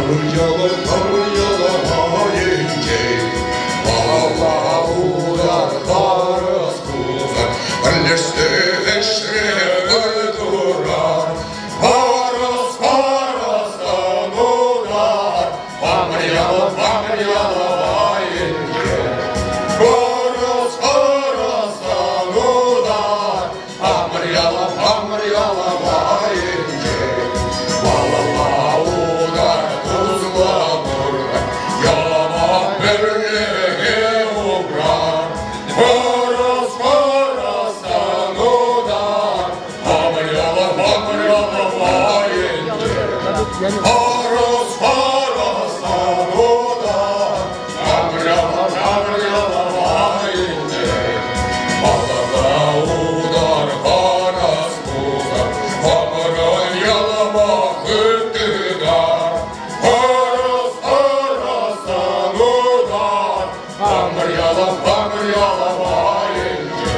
Хамӑр яла, хамӑр яла айӗнче. Алла удар харӑс пулсан, пӗрлешсе ӗҫре пӗр курар. Парӑс, парӑстан удар, хамӑр яла, хамӑр яла айӗнче. Парӑс, парӑстан удар, Хамӑр яла, хамӑр яла айӗнче. Малалла утар туслӑ пурӑн, яла пӗрлӗхе упрар. Хӑрас, хӑрасан утар, хамӑр яла, хамӑр яла айӗнче. Хӑрас, хӑрасан утар, хамӑр яла, хамӑр яла айӗнче. Малалла утар, харас пулсан, хамӑрӑн ялама хыт тытар. Харас, харасан утар, хамӑр яла, хамӑр яла айӗнче.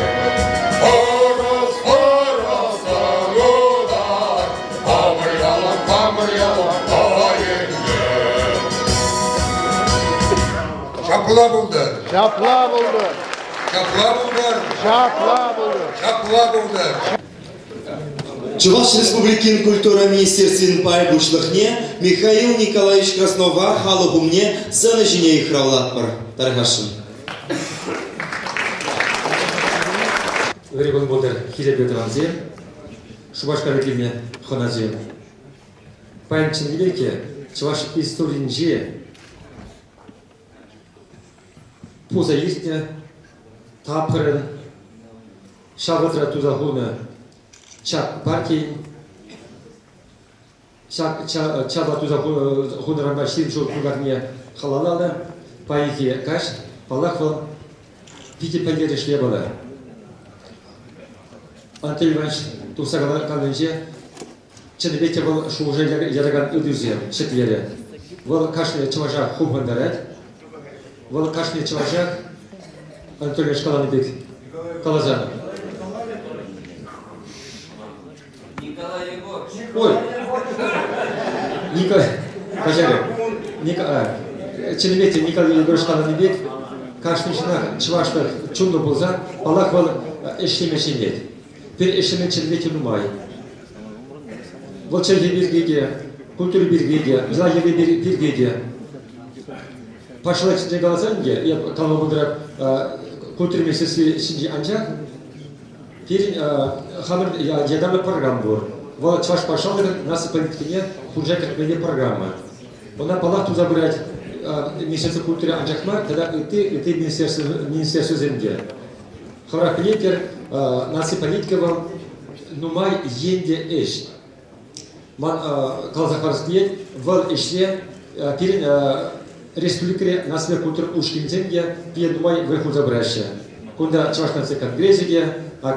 Харас, харасан утар, хамӑр яла, хамӑр яла айӗнче. Ҫапла пултӑр. Ҫапла пултӑр. Ҫапла пултӑр. Ҫапла пултӑр. Ҫапла пултӑр. Чӑваш Республикин культура министерствин пай пуҫлӑхне Михаил Николаевич Краснова халӑх умне сцена ҫине йыхравлатпӑр. Тархасшӑн. Ырӑ кун пултӑр, хисеплӗ тӑвансем, Шупашкара килнӗ хӑнасем. Паян чӑннипех те чӑваш историйӗнче пулса иртнӗ тапхӑрӑн ҫав вӑхӑтра туса хунӑ ҫак партийӗн ҫак чапа туса хунӑранпа 20 ҫул кукарне халалланӑ паянхи каҫ, паллах, вӑл питӗ пӗлтерӗшлӗ япала. Анатолий Иванович тухса каланинче чӑннипе те вӑл шухӑша яракан ыйтусем ҫӗклерӗ. Вӑл кашни чӑваша хумхантарать. Вӑл кашни чӑвашах Анатолий Иванович каланӑ пек каласан. Николай Егорович. Ой! Николай, каҫарӑр. Николай, чӑннипе те Николай Егорович каланӑ пек кашни ҫыннах чӑвашлӑх чунлӑ пулсан, паллах, вӑл ӗҫлеме чӗнет. Пир ӗҫлеме чӗнме те нумай. Вӑл чӗлхе пирки те, культура пирки те, йӑла-йӗрке пирки те. Патшалӑх ҫинчен каласан ӗнтӗ, эп калама пултарап, культура министерстви ҫинче анчах пирӗн хамӑр ятарлӑ программа пур. Вӑл Чӑваш патшалӑхӗн наци политикине пурнӑҫа кӗртмелли программа. Ӑна паллах туса пырать Министерство культуры анчах мар, тата ытти ытти министерствӑсем те. Хӑвӑрах пӗлетӗр, наци политика вӑл нумай енлӗ ӗҫ. Ман каласа хӑварас килет, вӑл ӗҫре пирӗн республикӑри наципе культура ушкӑнӗсем те питӗ нумай вӑй хурса пыраҫҫӗ. Кунта Чӑваш наци конгресӗ те,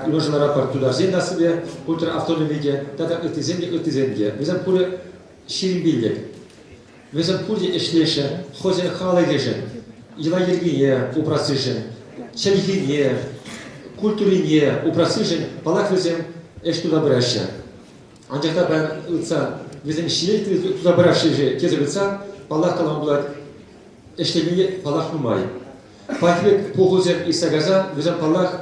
Юнашар ларатпӑр тутарсен наципе культура автономийӗ те тата ыттисем те, ыттисем те. Вӗсем пурӗ 25. Вӗсем пурте ӗҫлеҫҫӗ, хӑйсен халӑхӗшӗн, йӑла-йӗркине упрассишӗн, чӗлхине, культурине упрассишӗн, паллах, вӗсем ӗҫ туса пыраҫҫӗ. Анчах та паян ыйтсан, вӗсем ҫителӗклӗ туса пыраҫҫӗ-ши тесе ыйтсан, паллах, калама пулать, ӗҫлеме паллах нумай. Паянхи пек пухусем иртсе кайсан, вӗсем, паллах,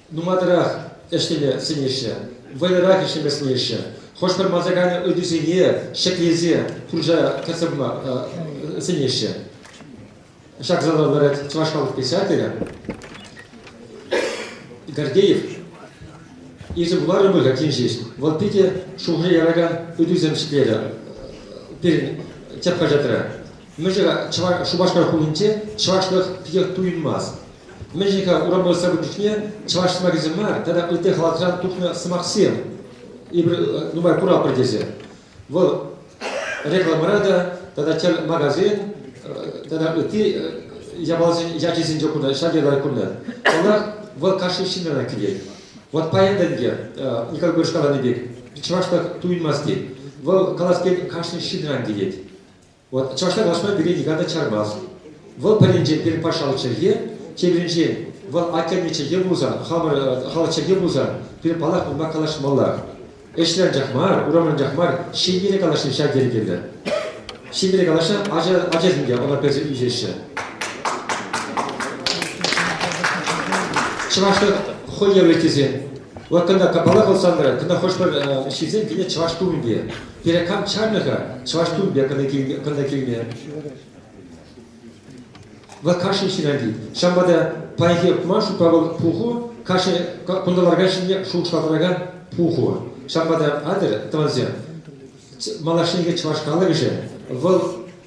нумайтарах ӗҫлеме сӗнеҫҫӗ, вӑйлӑрах ӗҫлеме сӗнеҫҫӗ. Хӑш-пӗр манса кайнӑ ыйтусене ҫӗклесе пурнӑҫа кӗртсе пыма сӗнеҫҫӗ. Ҫак зала ларать чӑваш халӑх писателӗ Гордеев. Эсӗ вуларӑн-ха тин ҫеҫ. Вӑл питӗ шухӑша яракан ыйтусем ҫӗклерӗ пирӗн тӗп хаҫатра. Мӗншӗн-ха Шупашкар хулинче чӑвашлӑх питех туйӑнмасть? Мӗншӗн-ха урамра сӑвӑ чухне чӑваш сӑмахӗсем мар тата ытти халӑхран тухнӑ сӑмахсем эпир нумай куратпӑр тесе. Вӑл рекламӑра та тата тӗл магазин тата ытти япаласен ячӗсенче курнӑ, ҫав тери лайӑх курнӑ. Паллах, вӑл кашни ҫынран килет. Вот паян та ӗнтӗ Николай Григорьевич каланӑ пек чӑвашлӑх туйӑнмасть тет. Вӑл калас пек кашни ҫынран килет. Вот чӑвашла калаҫма пире никам та чармасть. Вӑл пӗринчен пирӗн патшалӑх чӗлхе, тепринчен вӑл атте-анне чӗлхе пулсан, хамӑр халӑх чӗлхе пулсан, пирӗн паллах унпа калаҫмалла. Ӗҫре анчах мар, урамра анчах мар, ҫемьере калаҫни ҫав тери кирлӗ. Ҫемьере калаҫҫӗ, ачасем те ӑна пӗлсе ӳсеҫҫӗ. Чӑвашлӑх хӑй евӗр тесен, вот кӑна паллах Александра, кӑна хӑш-пӗр ҫынсем киле чӑваш тумӗпе. Пире кам чарнӑ-ха чӑваш тумӗпе кӑна килме? Вӑл кашни ҫынна тет. Ҫавӑнпа та паянхи ман шутпа вӑл пуху кашни кунта ларакан ҫынне шухӑшлаттаракан пуху. Ҫавӑнпа та атьӑр, тӑвансем, малашнехи чӑваш халӑхӗшӗн вӑл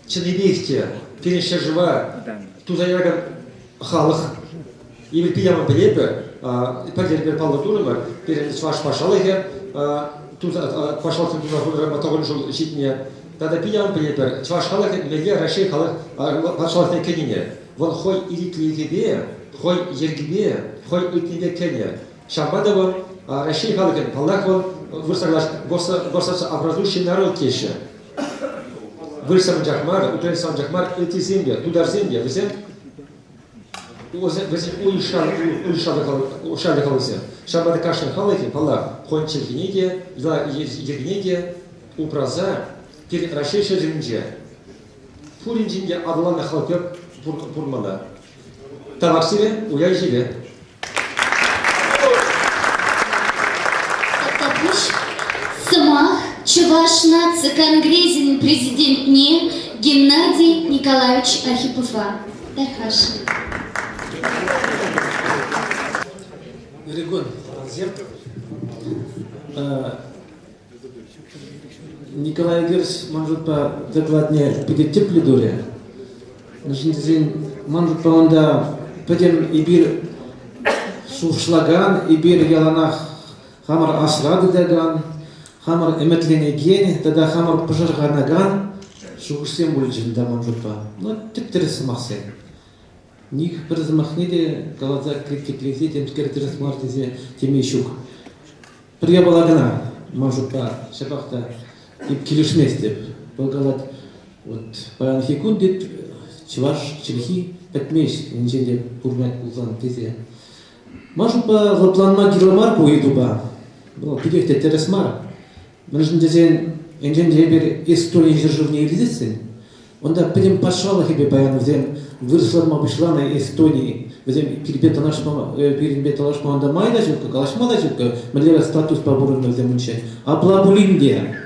чӑннипех те пирӗн ҫӗршыва туса яракан халӑх. Эпир питӗ аван пӗлетпӗр, пӗлтӗрпе паллӑ турӑмӑр, пирӗн чӑваш патшалӑхӗ патшалӑхсем туса хунӑранпа тӑхӑр ҫул ҫитнӗ. Тата питӗ аван пӗлетпӗр, чӑваш халӑхӗ мӗнле Раҫҫей халӑх патшалӑхне кӗнине. Вӑл хӑй ирӗклӗхӗпе, хӑй йӗркипе, хӑй ыйтнипе кӗнӗ. Ҫавӑнпа та вӑл Раҫҫей халӑхӗн, паллах, вӑл государствообразующий народ теҫҫӗ. Вырӑссем анчах мар, украинцам анчах мар, ыттисем те, тутарсем те, вӗсем вӗсен уйшаллӑ халӑхсем. Ҫавӑнпа та кашни халӑхӗ, паллах, хӑйӗн чӗлхине те, йӗркине те упраса пирӗн Раҫҫей ҫӗршывӗнче пуринчен те аталаннӑ халӑх пек пурӑнмалла. Тавах сире, уяв ҫире. Тавтапуҫ. Сӑмах Чӑваш наци конгресӗн президентне Геннадий Николаевич Архипова. Тархасшӑн. Ырӑ кун, тӑвансем. Николай Егорович ман шутпа докладне питӗ тӗплӗ турӗ. Мӗншӗн тесен ман шутпа унта пӗтӗм эпир шухӑшлакан, эпир яланах хамӑр асра тытакан, хамӑр ӗмӗтленекен тата хамӑр пӑшӑрханакан шухӑшсем пулчӗ унта ман шутпа. Ну, тӗп-тӗрӗс сӑмахсем. Них пӗр сӑмахне те каласа критиклесе темскер тӗрӗс мар тесе теме ҫук. Пӗр япала кӑна, ман шутпа, ҫапах та эп килӗшместӗп. Вӑл калать, вот паянхи кун тет чӑваш чӗлхи пӗтмест, енчен те пурӑнать пулсан тесе. Ман шутпа, лӑпланма кирлӗ мар ку ыйтупа. Вӑл питех те тӗрӗс мар. Мӗншӗн тесен, енчен те эпир Эстони ҫӗршывне илсессӗн, Унта пӗтӗм патшалӑхӗпе паян вӗсем вырӑсланма пуҫланӑ Эстони, вӗсем пирпе танлашма, пирӗнпе танлашма унта май та ҫуккӑ, калаҫма та ҫуккӑ, мӗнле статуспа пурӑннӑ вӗсем унччен. Апла пулин те,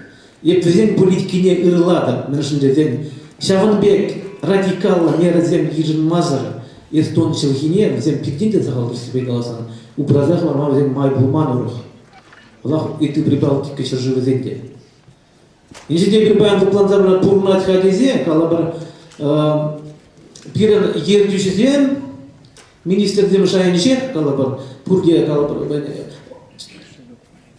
эп вӗсен политикине ырлатӑп, мӗншӗн тесен ҫавӑн пек радикаллӑ мерӑсем йышӑнмасӑр эстон чӗлхине вӗсем пиртен те сахал тӗрӗссипе каласан упраса хӑварма вӗсен май пулман урӑх. Вӑлах ытти Прибалтика ҫӗршывӗсен те. Инҫете эпир паян лӑпланса пурӑнать-ха тесе, калӑпӑр, пирӗн ертӳҫӗсем, министрсем шайӗнчех, калӑпӑр, пурте, калӑпӑр,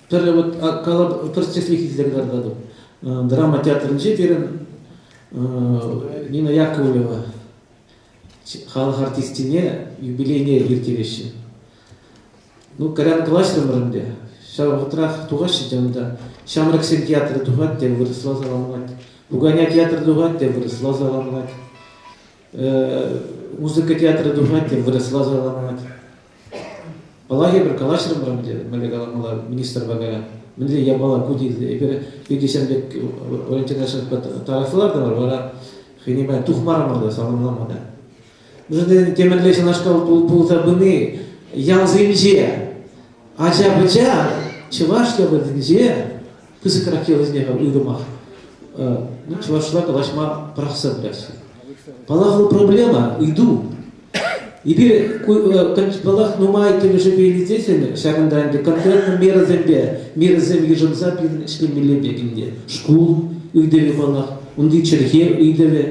пӗр вот калӑп пӗр тӗслӗх илсе кӑтартатӑп. Драма театрӗнче пирӗн Нина Яковлева халӑх артистине юбилейне ирттереҫҫӗ. Ну, кайран калаҫрӑмӑр ӗнтӗ. Ҫав вӑхӑтрах тухаҫҫӗ те унта. Ҫамрӑксен театрӗ тухать те вырӑсла саламлать. Пукане театрӗ тухать те вырӑсла саламлать. Музыка театрӗ тухать те вырӑсла саламлать. Паллах, эпир калаҫрӑмӑр ӗнтӗ, мӗнле каламалла министрпа кайран. Мӗнле япала ку тесе. Эпир питӗ ҫын пек Валентина тарафлартӑмӑр, вара хӑйне май тухмарӑмӑр та саламлама та. Мӗншӗн темӗнле ҫавнашкал пулса пыни ялсенче ача-пӑча чӑваш ялӗсенче пысӑкрах ялсене уйрӑмах ну, чӑвашла калаҫма пӑрахса пыраҫҫӗ. Паллах, вӑл проблема, ыйту. Эпир паллах нумай тӗлӗшӗпе илсессӗн ҫакӑнта ӗнтӗ конкретно мерӑсемпе мерӑсем йышӑнса пирӗн ӗҫлемелле пек ӗнтӗ. Шкул ыйтӑвӗ паллах, унти чӗлхе ыйтӑвӗ.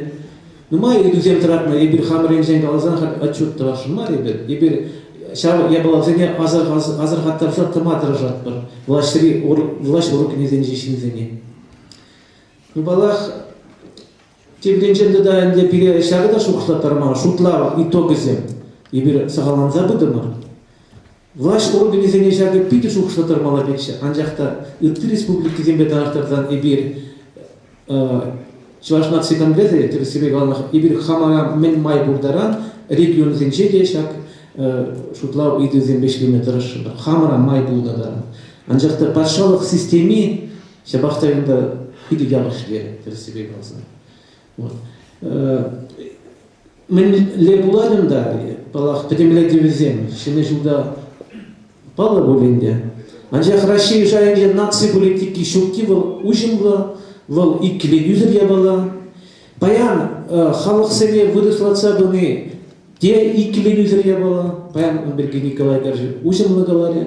Нумай ыйтусем тӑратнӑ. Эпир хамӑр енчен каласан халь отчет тӑвасшӑн мар эпир. Эпир ҫав япаласене асӑрхаттарса тӑма тӑрӑшатпӑр влаҫри влаҫ органӗсенчи ҫынсене. Ну, паллах, тепринчен тата ӗнтӗ пире ҫакӑ та шухӑшлаттарман, шутлав итогӗсем. Эпир сахалланса пытӑмӑр. Влаҫ органӗсене ҫакӑ питӗ шухӑшлаттармалла пекчӗ, анчах та ытти республикисемпе танлаштарсан эпир Чӑваш наци конгресӗ тӗрӗссипе каланӑ, эпир хамӑра мӗн май пур таран регионсенче те ҫак шутлав ыйтӑвӗсемпе ӗҫлеме тӑрӑшрӑмӑр. Хамӑра май пулнӑ таран. Анчах та патшалӑх системи ҫапах та ӗнтӗ питӗ япӑх ӗҫлерӗ, тӗрӗссипе каласан. Вот. Мӗнле пулать унта, паллах, пӗтӗмлетӗвӗсем ҫӗнӗ ҫулта паллӑ пуль ӗнтӗ. Анчах Раҫҫей шайӗнче наци политики ҫукки вӑл уҫӑмлӑ, вӑл иккӗленӳсӗр япала. Паян халӑхсене вырӑслатса пыни те иккӗленӳсӗр япала. Паян ун пирки Николай Горшин уҫӑмлӑ каларӗ.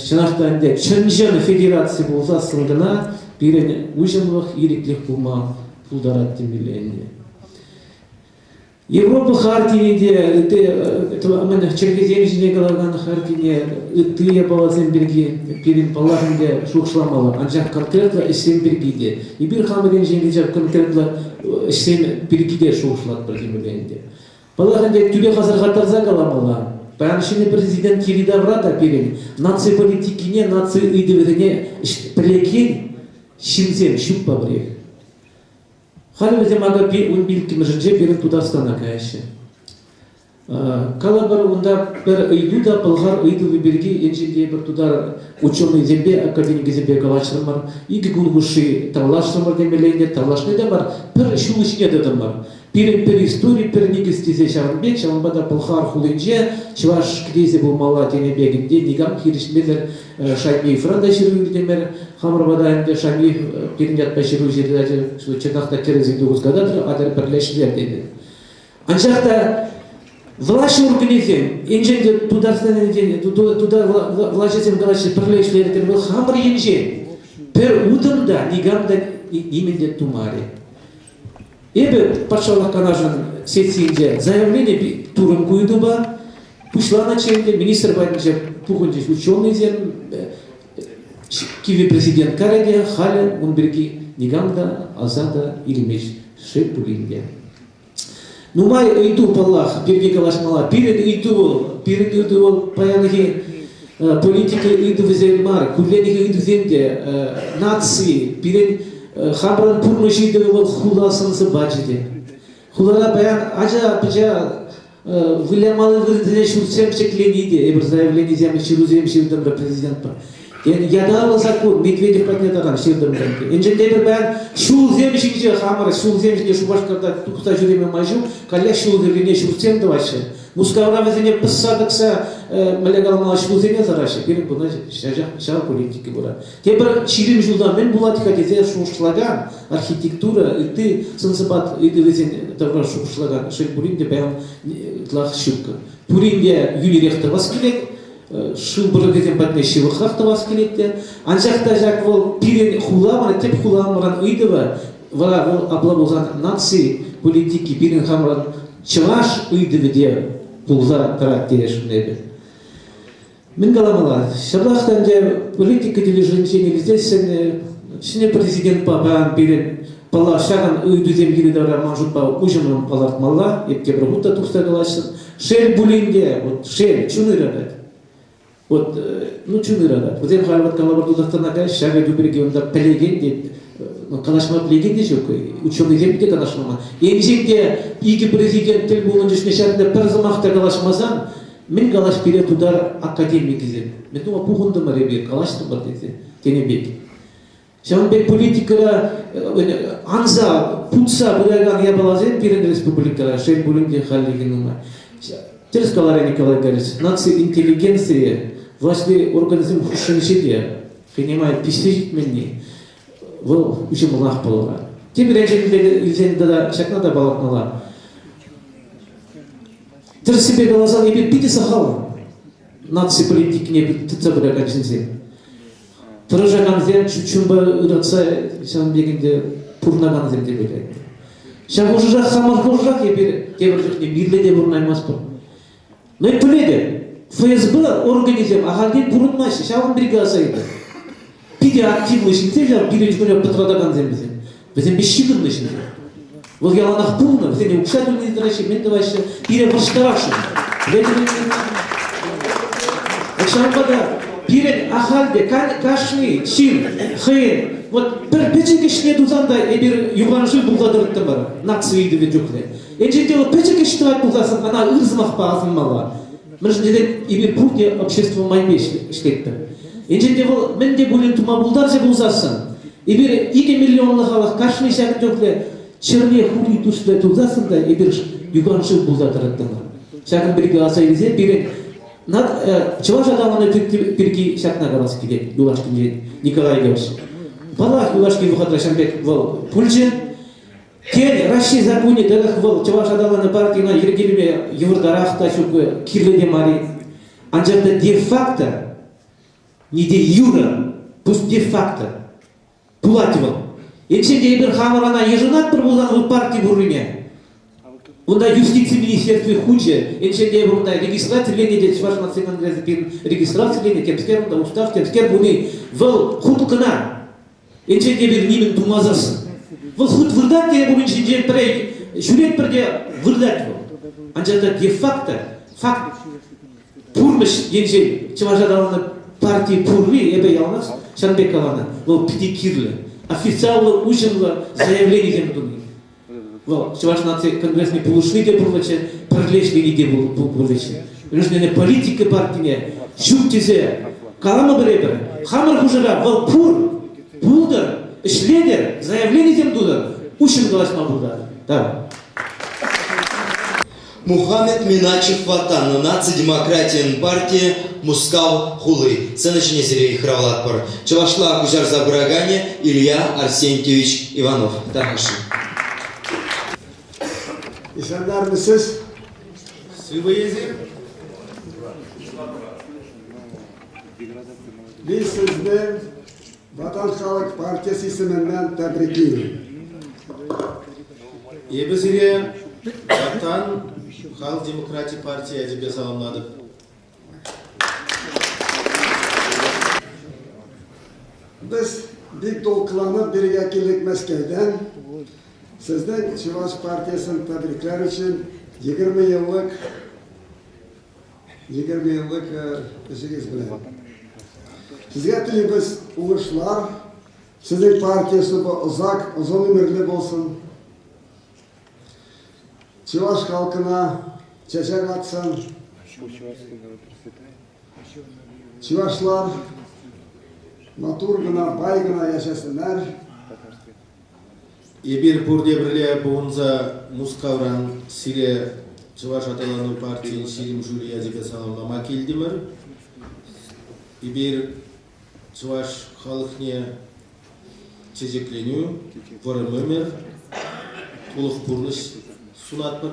Чӑнах та ӗнтӗ чӑн-чӑн федераци пулсассӑн кӑна пирӗн уҫӑмлӑх, ирӗклӗх пулма пултарать темелле ӗнтӗ. Европа хартине те, ытти чӗлхесем ҫине калакан хартине, ытти япаласем пирки пирӗн паллах ӗнтӗ шухӑшламалла. Анчах конкретлӑ ӗҫсем пирки те. Эпир хамӑр енчен ҫав конкретлӑ ӗҫсем пирки те шухӑшлатпӑр темелле ӗнтӗ. Паллах ӗнтӗ тӳрех асӑрхаттарса каламалла. Паян ҫӗнӗ президент йӗри-тавра та пирӗн наци политикине, наци ыйтӑвӗсене пӗлекен ҫынсем ҫукпа пӗрех. Халӗ вӗсем акӑ 15-мӗшӗнче пирӗн Тутарстана каяҫҫӗ. Калӑпӑр, унта пӗр ыйту та пӑлхар ыйтӑвӗ пирки енчен те эпир тутар ученӑйсемпе, академикӗсемпе калаҫрӑмӑр, икӗ кун хушши тавлашрӑмӑр темелле ӗнтӗ, тавлашни те мар, пӗр ҫул ҫине тӑтӑмӑр. Пирӗн пӗр истори, пӗр никӗс тесе ҫавӑн пек, ҫавӑнпа та Пӑлхар хулинче чӑваш кӗтесӗ пулмалла тенӗ пек ӗнтӗ никам хирӗҫмесӗр Шаймиевран та ҫыру илтӗмӗр. Хамӑр пата ӗнтӗ Шаймиев пирӗн ятпа ҫыру ҫырса чӑнах та тӗрӗс ыйту хускататӑр, атьӑр пӗрлешсем тенӗ. Анчах та влаҫ органӗсем, енчен те Тутарстан тутар влаҫӗсем калаҫҫӗ пӗрле ӗҫлетӗр, вӑл хамӑр енчен пӗр утӑм та никам та нимӗн те тумарӗ. Эпӗ Патшалӑх Канашӗн сессийӗнче заявлени турӑм ку ыйтупа. Пуҫланӑччӗ ӗнтӗ, министр патӗнче пухӑнчӗҫ ученӑйсем, кивӗ президент карӗ те, халӗ ун пирки никам та аса та илмест, шел пулин те. Нумай ыйту, паллах, пирки калаҫмалла. Пирӗн ыйту вӑл, пирӗн ыйту вӑл паянхи политика ыйтӑвӗсем мар, кулленхи ыйтусем те, наци, пирӗн хамӑрӑн пурнӑҫ ыйтӑвӗ вӑл хула сӑн-сӑпачӗ те. Хулара паян ача-пӑча вылямалли вырӑнсене ҫуртсем ҫӗклени те, эпир заявленисем, ҫырусем ҫыртӑмӑр президентпа. Тен, ятарлӑ саккун Медведев патне таран ҫыртӑмӑр. Енчен те эпир паян ҫулсем ҫинче хамӑр ҫулсем ҫинче Шупашкарта тухса ҫӳреме май ҫук, каллех ҫул хӗррине ҫуртсем тӑваҫҫӗ. Мускавра вӗсене пӑсса тӑкса мӗнле каламалла ҫулсене сараҫҫӗ. Пирӗн куна ҫав политика пырать. Тепӗр 20 ҫулта мӗн пулать-ха тесе шухӑшлакан архитектура, ытти сӑн-сӑпат ыйтӑвӗсен тавра шухӑшлакан шел пулин те паян ытлах ҫук. Пурин те йӳнӗрех тӑвас килет, шыв пӑрӑхӗсем патне ҫывӑхрах тӑвас килет те. Анчах та ҫак вӑл пирӗн хуламӑр, тӗп хуламӑрӑн ыйтӑвӗ вара вӑл апла пулсан наци политики пирӗн хамӑрӑн чӑваш ыйтӑвӗ те пулса тӑрать теесшӗн эпӗ. Мӗн каламалла? Ҫапах та ӗнтӗ политика тӗлӗшӗнчен илсессӗн ҫӗнӗ президентпа паян пирӗн паллах ҫакӑн ыйтусем йӗри-тавра ман шутпа уҫӑмлӑн палӑртмалла. Эп тепӗр хут та тухса калаҫрӑм. Шел пулин те, вот шел, чун ыратать. Вот, ну, чун ыратать. Вӗсем халь вот калӑпӑр Тутарстана каяҫ, ҫак ыйту пирки унта пӗлекен те, калаҫма пӗлекен те ҫук, ученӑйсем те канашламан. Енчен те икӗ президент тӗл пулнӑ чухне ҫакна пӗр сӑмах та калаҫмасан, Мӗн калаҫ пире тутар академикӗсем? Мӗн тума пухӑнтӑмӑр эпир, калаҫтӑмӑр тесе, тенӗ пек. Ҫавӑн пек политикӑра анса, путса пыракан япаласем пирӗн республикӑра, шел пулин те, хальлӗхе нумай. Тӗрӗс каларӗ Николай Гагарин, наци интеллигенцийӗ влаҫри органсем хушшинче те хӑйне май пиҫсе ҫитменни вӑл уҫӑмлӑнах палӑрать. Тепӗр енчен илсен тата ҫакна та палӑртмалла. Тӗрӗссипе каласан, эпир питӗ сахал наци политикине тытса пыракан ҫынсем. Тӑрӑшакансем чунпа ыратса ҫавӑн пек ӗнтӗ пурӑнакансем те пуль. Ҫав хушӑрах хамӑр хушӑрах эпир тепӗр чухне мирлӗ те пурӑнаймастпӑр. Но эп пӗлетӗп, ФСБ органӗсем ахальтен пурӑнмаҫҫӗ, ҫавӑн пирки аса илтӗм. Питӗ активлӑ ҫынсем ҫав пирӗн чуна пӑтратакансем вӗсем. Вӗсемпе ҫыхӑннӑ ҫынсем. Вӑл яланах пулнӑ, вӗсене укҫа тӳлесе тӑраҫҫӗ, мӗн тӑваҫҫӗ, пире вӑрҫтарасшӑн. Ҫавӑнпа та пирӗн ахаль те кашни ҫын хӑйӗн вот пӗр пӗчӗк ӗҫне тусан та эпир юханшыв пулса тӑрӑттӑмӑр наци ыйтӑвӗ чухлӗ. Енчен те вӑл пӗчӗк ӗҫ тӑвать пулсассӑн ӑна ыр сӑмахпа асӑнмалла. Мӗншӗн тесен эпир пурте общество майпе ӗҫлетпӗр. Енчен те вӑл мӗн те пулин тума пултарчӗ пулсассӑн, эпир 2 миллионлӑ халӑх кашни ҫакӑн чухлӗ. Ҫӗрне хури туслӑ тулсассӑн та эпир юхан шыв пулса тӑрӑттӑмӑр. Ҫакӑн пирки аса илсе пирӗн чӑваш аталанӑвӗ пирки ҫакна калас килет юлашкинчен Николай Егорович. Паллах, юлашки вӑхӑтра ҫавӑн пек вӑл пулчӗ. Тен, Раҫҫей саккунӗ тӑрӑх вӑл чӑваш аталанӑвӗ партийӗна йӗркелеме йывӑртарах та ҫук, кирлӗ те мар-и. Анчах та де-факто, не де-юра, пусть де-факто пулать вӑл. Енчен те эпир хамӑр ӑна йышӑнатпӑр пулсан вӑл парти пуррине, унта юстици министерстви хучӗ, енчен те эпир унта регистрациленӗ те Чӑваш наци конгресӗ пирӗн регистрациленӗ, темскер унта устав, темскер пулни, вӑл хут кӑна. Енчен те эпир нимӗн тумасассӑн. Вӑл хут выртать те пурин ҫинчен пӗрре ҫӳретпӗр те выртать вӑл. Анчах та де-факто, факт Пурнӑҫ енчен чӑваш аталаннӑ парти пурри эпӗ яланах ҫавӑн пек каланӑ. Вӑл питӗ кирлӗ. Официаллӑ, уҫӑмлӑ заявленисем туни. Вӑл Чӑваш наци конгресне пулӑшни те пурлӑччӗ, пӗрле ӗҫлени те пурлӑччӗ. Мӗншӗн политика партине ҫук тесе каламӑпӑр эпир. Хамӑр хушӑра вӑл пур, пултӑр, ӗҫлетӗр, заявленисем тутӑр, уҫҫӑн калаҫма пултарӑр. Тав. Мухаммед Миначев Ватан наци демократийӗн партийӗ Мускав хули. Сцена ҫине сире йыхравлатпӑр. Чӑвашла куҫарса пыраканӗ Илья Арсентьевич Иванов. Тархасшӑн. Исәннәрмесез? Сывӑ эсир? Мин сезне Ватан халӑх партиясы исеменнән тәбриклим. Эпӗ сире Ватан халӑх демократи партийӗ ячӗпе саламлатӑп. Без бик дулкынланып бирегә килдек Мәскәүдән. Сезнең Чуваш партиясен тәбрикләр өчен 20 еллык 20 еллык эшегез белән. Сезгә телибез уңышлар, сезнең партиясе озак, озын өмерле булсын. Чуваш халкына чәчәк атсын. Чувашлар матур гына, бай гына яшәсеннәр. Эпир пурте пӗрле пухӑнса Мускавран сире Чӑваш аталану партийӗн 20 ҫулӗ ячӗпе саламлама килтӗмӗр. Эпир чӑваш халӑхне чечекленӳ, вӑрӑм ӗмӗр, тулӑх пурнӑҫ сунатпӑр.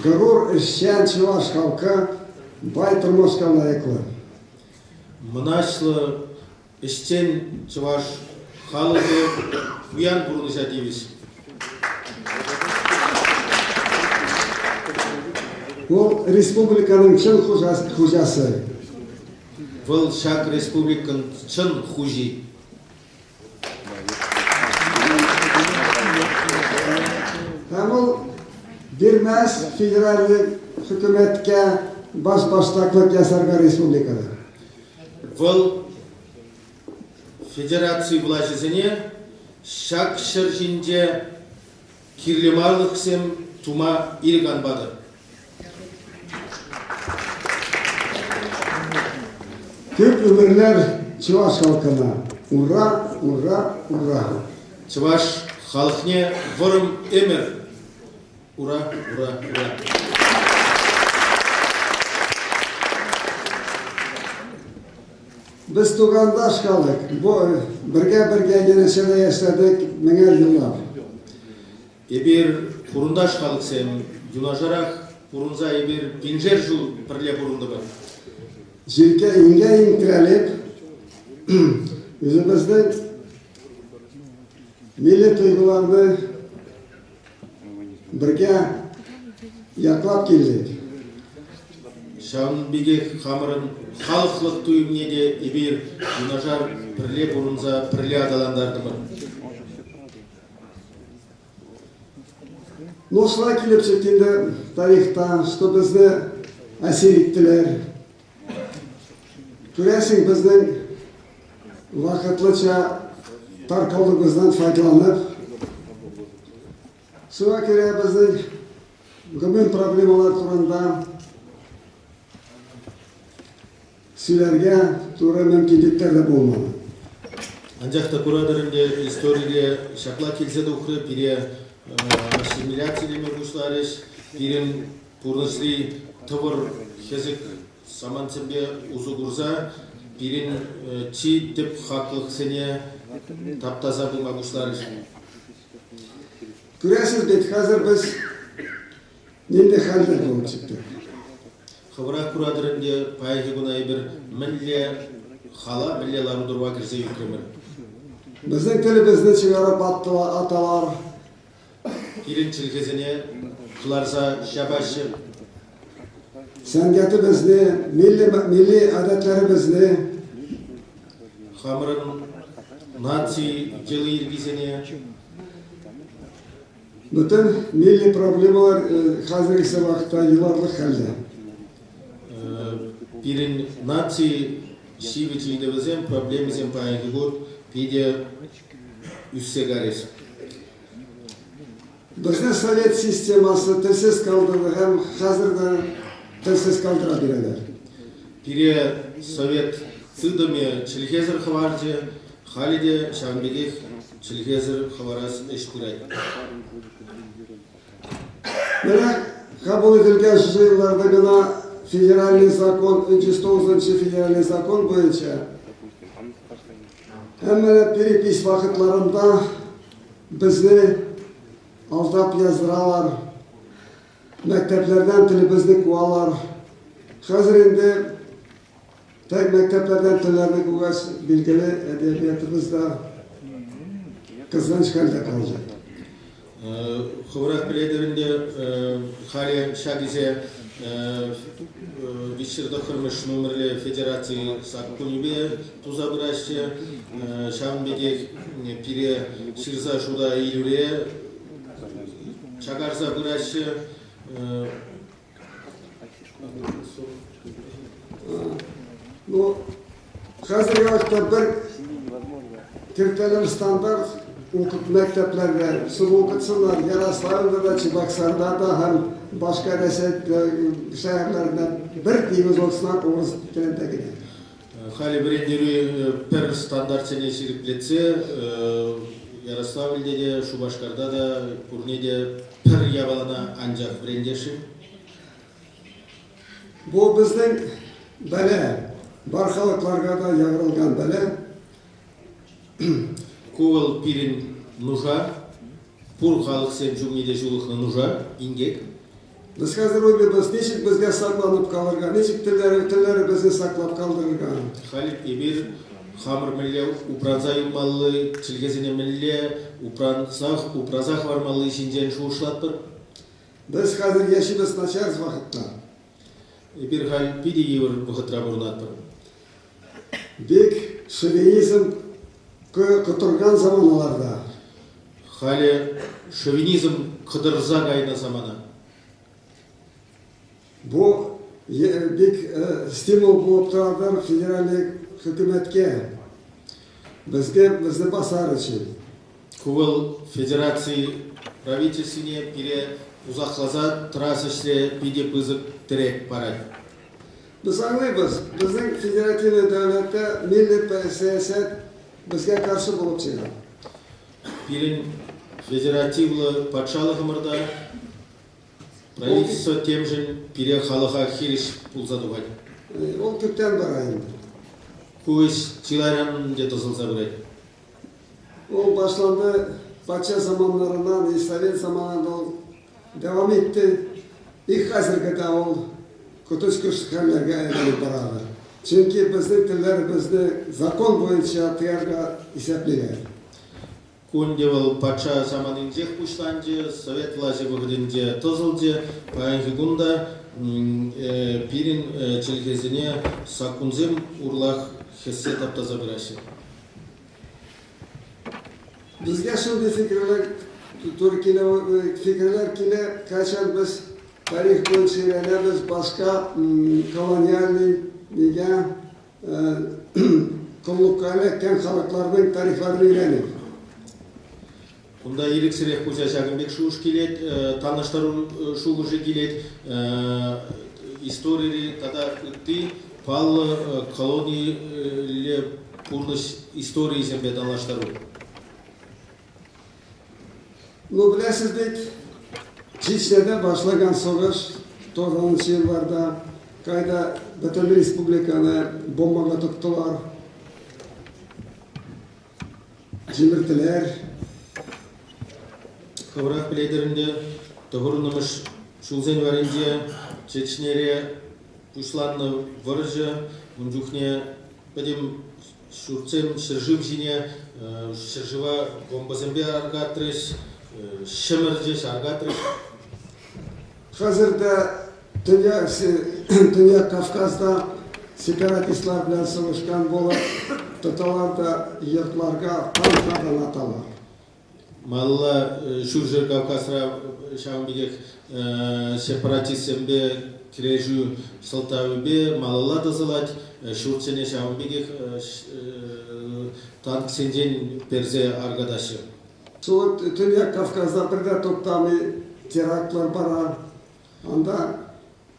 Горур ӗҫчен чӑваш халкӑ бай тӑрмашка лайӑклӑ. Мӑнаҫлӑ ӗҫчен чӑваш халӑхӗ пуян пурнӑҫа тивӗҫ. Вӑл республикӑн чӑн хуҫасы. Вӑл ҫак республикӑн чӑн хуҫи. Һәм ул бирмәс федеральный хөкүмәткә башбаштаклык ясарга республикада. Вӑл федераци влаҫӗсене ҫак ҫӗр ҫинче кирлӗмарлӑхсем тума ирӗк ан патӑр. Тӗп ӗмӗрлер чӑваш халкӑна ура, ура, ура! Чӑваш халӑхне вӑрӑм ӗмӗр ура, ура, ура! Без тугандаш халык, бергә-бергә янәшәдә яшәдек меңәр еллап. Эпир хурӑнташ халӑхсем юнашарах пурӑнса эпир пиншер ҫул пӗрле пурӑнтӑмӑр. Җилкә иңгә иң терәлеп, үзебезнең милли тойгыларны бергә яклап килдек. Ҫавӑн пекех хамӑрӑн халӑхлӑх туйӑмне те эпир юнашар пӗрле пурӑнса пӗрле аталантартӑмӑр. Ну, шулай килеп чыкты инде тарихта, что безне әсир иттеләр. Күрәсең, безнең вакытлыча таркаулыгыбыздан файдаланып, шуңа күрә безнең гомум проблемалар турында. Сөйләргә туры мөмкинлекләр дә булмады. Анчах та куратӑр ӗнтӗ, историре ҫапла килсе тухрӗ, пире ассимиляцилеме пуҫларӗҫ, пирӗн пурнӑҫри тӑвӑр хӗсӗк самантсемпе усӑ курса пирӗн чи тӗп хаклӑхсене таптаса пыма пуҫларӗҫ. Күрәсез бит, хәзер без нинди хәлдә булып чыктык. Хӑвӑрах куратӑр ӗнтӗ, паянхи куна эпир мӗнле хала, мӗнле лару-тӑрӑва кӗрсе ӳкрӗмӗр. Безнең телебезне чыгарып аталар. Пирӗн чӗлхесене кӑларса ҫапаҫҫӗ. Сәнгатебезне, милли, милли гадәтләребезне. Хамӑрӑн наци йӑли-йӗркисене. Бөтен милли проблемалар хәзерге вакытта еларлык хәлдә. Пирӗн наци ҫивӗч ыйтӑвӗсем, проблемисем паянхи кун питӗ ӳссе карӗҫ. Безне совет системасы телсез калдырды һәм хәзер дә телсез калдыра бирәләр. Пире совет тытӑмӗ чӗлхесӗр хӑварчӗ, халӗ те ҫавӑн пекех чӗлхесӗр хӑварас ӗҫ пырать. Менә кабул ителгән шушы елларда гына федеральный закон, 309 федеральный закон буенча һәм менә перепись вакытларында безне алдап яздыралар, мәктәпләрдән телебезне куалар. Хәзер инде тәк мәктәпләрдән телләрне кугач, билгеле, әдәбиятыбыз да кызганыч хәлдә калды. Хӑвӑрах пӗлетӗр ӗнтӗ, халӗ ҫак ӗҫе 309-мӗш номерлӗ федераци саккунӗпе туса пыраҫҫӗ. Ҫавӑн пекех пире ҫырса шута илӳре чакарса пыраҫҫӗ. Ну, хәзерге вакытта бер кертәләр стандарт укыт мәктәпләрдә, сум укытсыннар, Ярославльдә да, Чебоксарда да һәм башка Рәсәй шәһәрләрендә бер тигез укытсыннар урыс телендә генә. Халӗ вӗрентӳри пӗр стандартсене ҫирӗплетсе Ярославльте те, Шупашкарта та пурне те пӗр япалана анчах вӗрентесшӗн. Бу безнең бәла, бар халыкларга да ябырылган бәла. Ку вӑл пирӗн нуша, пур халӑхсем ҫумне те ҫулӑхнӑ нуша, инкек. Без хәзер уйлыйбыз, ничек безгә сакланып калырга, ничек телләре, телләребезне саклап калдырырга. Халь эпир хамӑр мӗнле упранса юлмалли, чӗлхесене мӗнле упрансах, упраса хӑвармалли ҫинчен шухӑшлатпӑр. Без хәзер яшибез начар вакытта. Эпир халь питӗ йывӑр вӑхӑтра пурӑнатпӑр. Бик шовинизм котырган заманаларда. Халӗ шовинизм кӑтӑрса кайнӑ самана. Бу бик стимул булып торадыр федеральный хөкүмәткә. Безгә безне басар өчен. Ку вӑл федераци правительствине пире пусахласа тӑрас ӗҫре питӗ пысӑк тӗрек парать. Без аңлыйбыз, безнең федеративный дәүләттә милли сәясәт безгә каршы булып чыга. Пирӗн федеративлӑ патшалӑхӑмӑрта правительство темшӗн пире халӑха хирӗҫ пулса тухать. Ул күптән бара инде. Ку ӗҫ чылайран ӗнтӗ тӑсӑлса пырать. Ул башланды патша заманнарыннан и совет заманында ул дәвам итте. И хәзерге дә ул коточкыч хәлләргә әйләнеп барадыр. Чөнки безнең телләребезне закон буенча тыярга исәплиләр. Ку ӗнтӗ вӑл патша саманинчех пуҫланчӗ, совет влаҫӗ вӑхӑтӗнче тӑсӑлчӗ. Паянхи кун та пирӗн чӗлхесене саккунсем урлах хӗссе таптаса пыраҫҫӗ. Безгә шундый фикерләр туры килә, фикерләр килә, кайчан без тарих буенча өйрәнәбез, башка колониальный нигә коллыкка эләккән халыкларның тарихларын өйрәнеп. Кунта ирӗксӗрех пуҫа ҫакӑн пек шухӑш килет, танлаштару шухӑшӗ килет. Историри тата ытти Паллӑ колонилле пурнӑҫ историйӗсемпе танлаштару. Ну, беләсез бит, Чечняда башланган сугыш 90 елларда, кайда бөтен республиканы бомбага тоттылар, җимерделәр. Хӑвӑрах пӗлетӗр ӗнтӗ, тӑхӑрвуннӑмӗш ҫулсен варринче Чечнере пуҫланнӑ вӑрҫӑ ун чухне пӗтӗм ҫуртсем ҫӗршыв ҫине ҫӗршыва бомбӑсемпе аркатрӗҫ, ҫӗмӗрчӗҫ, аркатрӗҫ. Хәзер дә Төньяк Кавказда сепаратистлар белән сугышкан булып, тоталар да йортларга танклардан аталар. Малалла Ҫурҫӗр Кавказра ҫавӑн пекех сепаратистсемпе кӗрешӳ сӑлтавӗпе малалла тӑсӑлать. Ҫуртсене ҫавӑн пекех танксенчен персе аркатаҫҫӗ. Төньяк Кавказда бер дә туктамый терактлар бара. Анда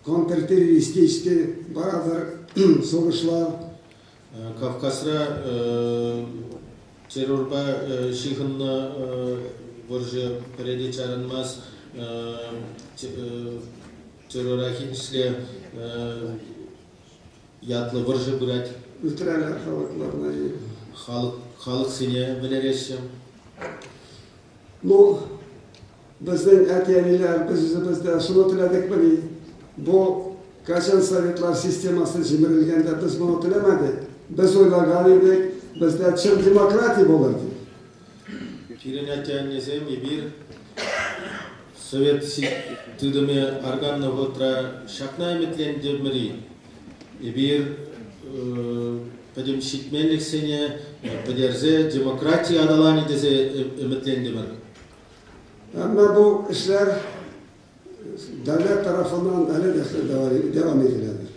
контртеррористический барадыр сугышлар. Кавказра террорпа ҫыхӑннӑ вӑрҫӑ пӗрре те чарӑнмасть. Террора хирӗҫле ятлӑ вӑрҫӑ пырать. Үтерәләр халыкларны. Халӑх, халӑхсене вӗлереҫҫӗ. Ну, безнең әти-әниләр, без үзебез дә шуны теләдекмени? Бу качан советлар системасы җимерелгәндә без моны теләмәдек. Без уйлаган идек, бездә чын демократия булыр дип. Пирӗн атте-аннесем эпир совет тытӑмӗ арканнӑ вӑхӑтра ҫакна ӗмӗтлентӗмӗр-и? Эпир пӗтӗм ҫитменлӗхсене пӗтерсе демократи аталанӗ тесе ӗмӗтлентӗмӗр. Әмма бу эшләр дәүләт тарафыннан әле дә дәвам ителәдер.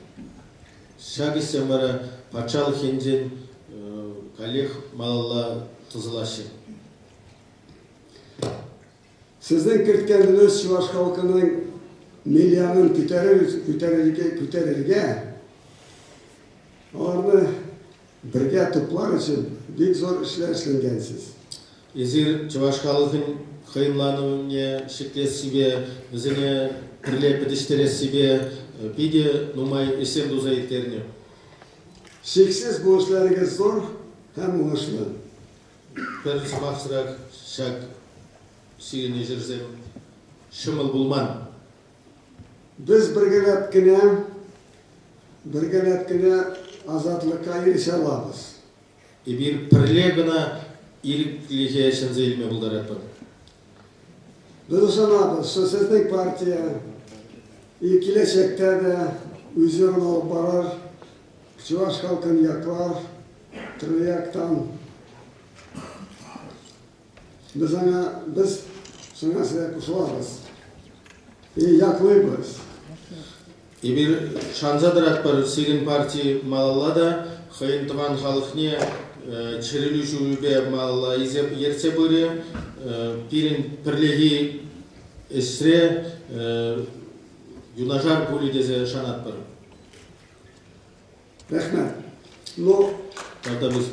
Ҫак ӗҫсем вара патшалӑх енчен каллех малалла тӑсӑлаҫҫӗ. Сезнең керткән өлеш чуваш халкының миллионын күтәрер, күтәрергә, күтәрергә, аларны бергә туплар өчен бик зур эшләр эшләнгәнсез. Эсир чӑваш халӑхӗн хӑйӑнланӑвне ҫӗклессипе, вӗсене пӗрле пӗтӗҫтерессипе питӗ нумай ӗҫсем туса ирттернӗ. Шиксез бу эшләрегез зур һәм уңышлы. Пӗр сӑмахсӑрах ҫак сирӗн ӗҫӗрсем ҫӑмӑл пулман. Без бергәләп кенә, бергәләп кенә азатлыкка ирешә алабыз. Эпир пӗрле кӑна ирӗклӗхе ҫӗнсе илме пултаратпӑр. Без ышанабыз, что сезнең партия и киләчәктә дә үз юлын алып барыр, чуваш халкын яклар, төрле яктан. Без аңа, без шуңа сезгә кушылабыз. И яклыйбыз. Эпир шанса тӑратпӑр, сирӗн парти малалла та хӑйӗн тӑван халӑхне чӗрӗлӳ ҫулӗпе малалла ертсе пырӗ. Пирӗн пӗрлехи ӗҫре юнашар пулӗ тесе шанатпӑр. Рәхмәт. Ну, Тавтапуҫ.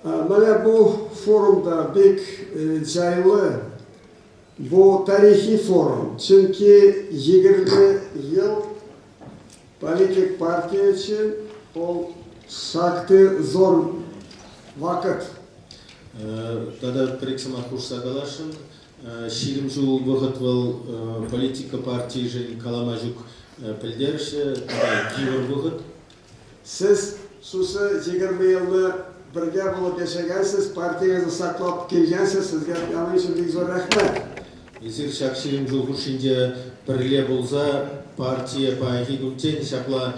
Менә бу форумда бик җайлы, бу тарихи форум, чөнки 20 ел политик партия өчен ул шактый зур вакыт. Тата пӗр-ик сӑмах хушса каласшӑн. 20 ҫул вӑхӑт вӑл политика партийӗшӗн калама ҫук пӗлтерӗшлӗ тата йывӑр вӑхӑт. Сез шушы 20 елны бергә булып яшәгәнсез, партиягезне саклап килгәнсез, сезгә аның өчен бик зур рәхмәт. Эсир ҫак 20 ҫул хушшинче пӗрле пулса партие паянхи кунччен ҫапла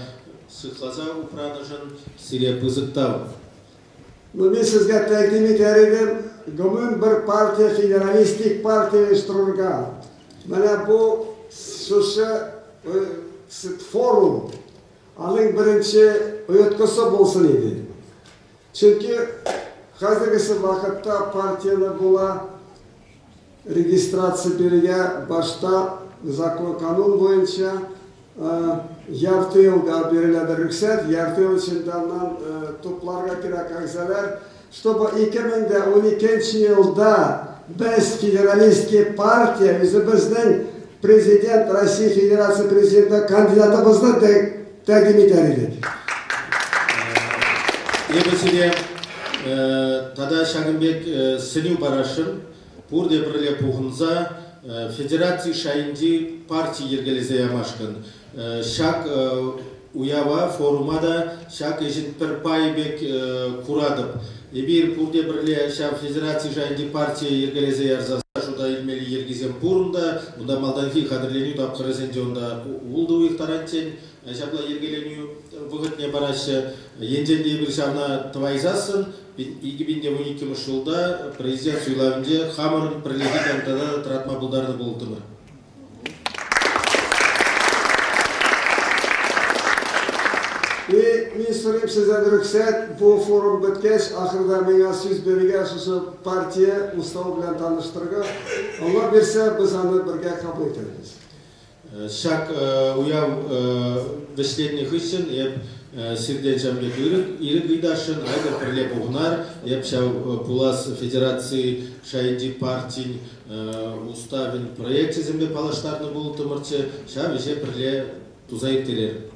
сыхласа упранӑшӑн сире пысӑк тав. Ну, мин сезгә тәкъдим итәр идем, гомум бер партия, федералистик партия оештырырга. Менә бу шушы форум Аның беренче оеткысы булсын иде. Чөнки хәзергесе вакытта партияне була регистрация бирергә башта Закон, канун буенча ярты елга биреләдер рөхсәт, ярты ел эчендә аннан тупларга кирәк әгъзалар, чтобы 2012 елда без федералистский партия үзебезнең президент Россия Федерация президенты кандидатыбызны тәкъдим итәр идек. Эпӗ сире тата ҫакӑн пек сӗнӳ парасшӑн. Пурте пӗрле пухӑнса федераци шайӗнчи парти йӗркелесе ямашкӑн. Ҫак уява, форума та ҫак ӗҫӗн пӗр пайӗ пек куратӑп. Эпир пурте пӗрле ҫав федераци шайӗнчи партие йӗркелесе ярса шута илмелли йӗркисем пур унта. Унта малтанхи хатӗрленӳ тапхӑрӗсенче унта ултӑ уйӑх таранччен ҫапла йӗркеленӳ вӑхӑтне параҫҫӗ. Енчен те эпир ҫавна тӑвайсассӑн, 2012 ҫулта президент суйлавӗнче хамӑрӑн пӗрлехи кандидата тӑратма пултарнӑ пултӑмӑр. И мин сорыйм сездән рөхсәт, бу форум беткәч, ахырда миңа сүз бирергә, шушы партия уставы белән таныштырырга. Алла бирсә, без аны бергә кабул итәрбез. Ҫак уяв вӗҫленнӗ хыҫҫӑн эп сиртен ҫавӑн пек ирӗк ыйтасшӑн, айтӑр пӗрле пухӑнар. Эп ҫав пулас федераци шайӗнчи партин уставӗн проекчӗсемпе паллаштарнӑ пулӑттӑмӑрччӗ. Ҫав ӗҫе пӗрле туса ирттерер.